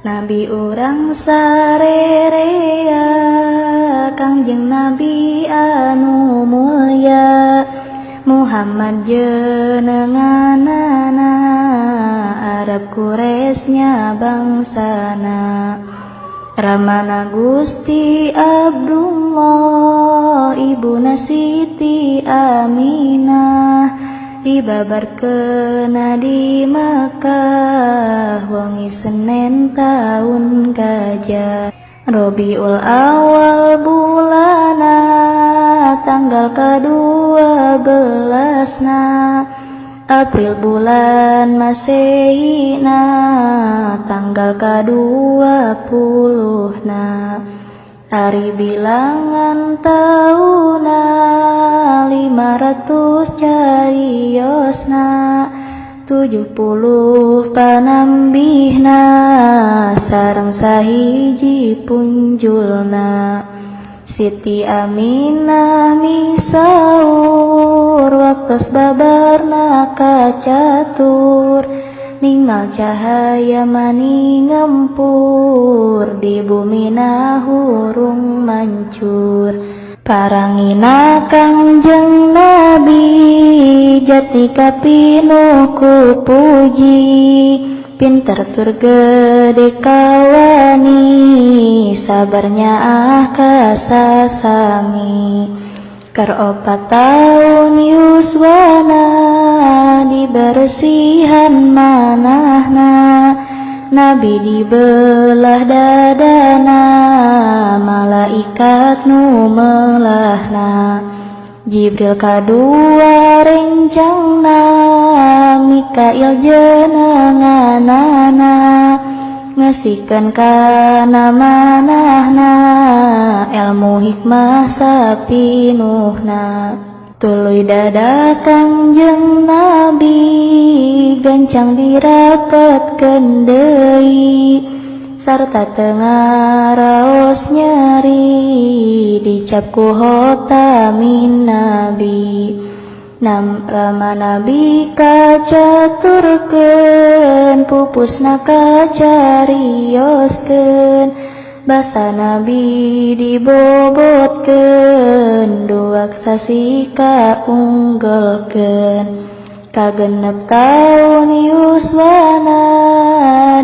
Nabi urang sarerea, Kangjeng Nabi anu mulya, Muhammad jenenganana, Arab Quraisy bangsana. Ramana Gusti Abdullah, ibuna Siti Aminah, dibabarkeun di Makkah wengi Senen taun gajah, Robiul Awal bulana, tanggal kadua belasna, April bulan Masehina, tanggal kadua puluhna. Ari bilangan tauna 500 cariosna, 70 panambihna sareng sahiji punjulna. Siti Aminah misaur waktos babarna kacatur, ningal cahaya mani ngempur di bumina hurung mancur. Parangina Kangjeng Nabi jati kapinuh ku puji, pinter tur gede kawani, sabarnya ah kasasami. Keur 4 taun yuswana dibersihan manahna, Nabi dibelah dadana, malaikat nu melahna. Jibril kadua rencangna, Mikail jenenganana, ngasihkeun kana manahna ilmu hikmah sapinuhna. Tuluy dada Kangjeng Nabi gancang dirapetkeun deui, sarta teu ngaraos nyeri dicap ku khotamin nabi. Nam rama Nabi kacaturkeun, pupusna kacarioskeun, basa Nabi dibobotkeun, duak sasih kaunggelkeun. Kagenep taun yuswana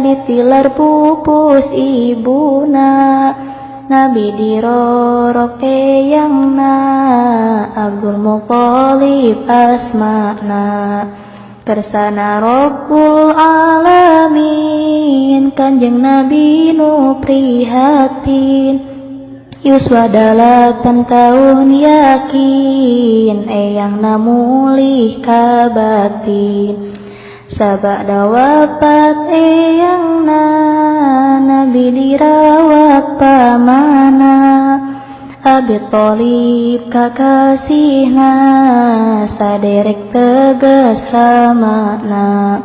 ditilar pupus ibuna, Nabi dirorok eyangna, Abdul Muthalib asmana. Kersana Rabbul Alamin, Kanjeng Nabi nu prihatin, yuswa 8 tahun yakin eyangna mulih kabatin. Sabada wafat eyangna, Nabi dirawat pamana, Abi Thalib kakasihna, saderek tegas ramana.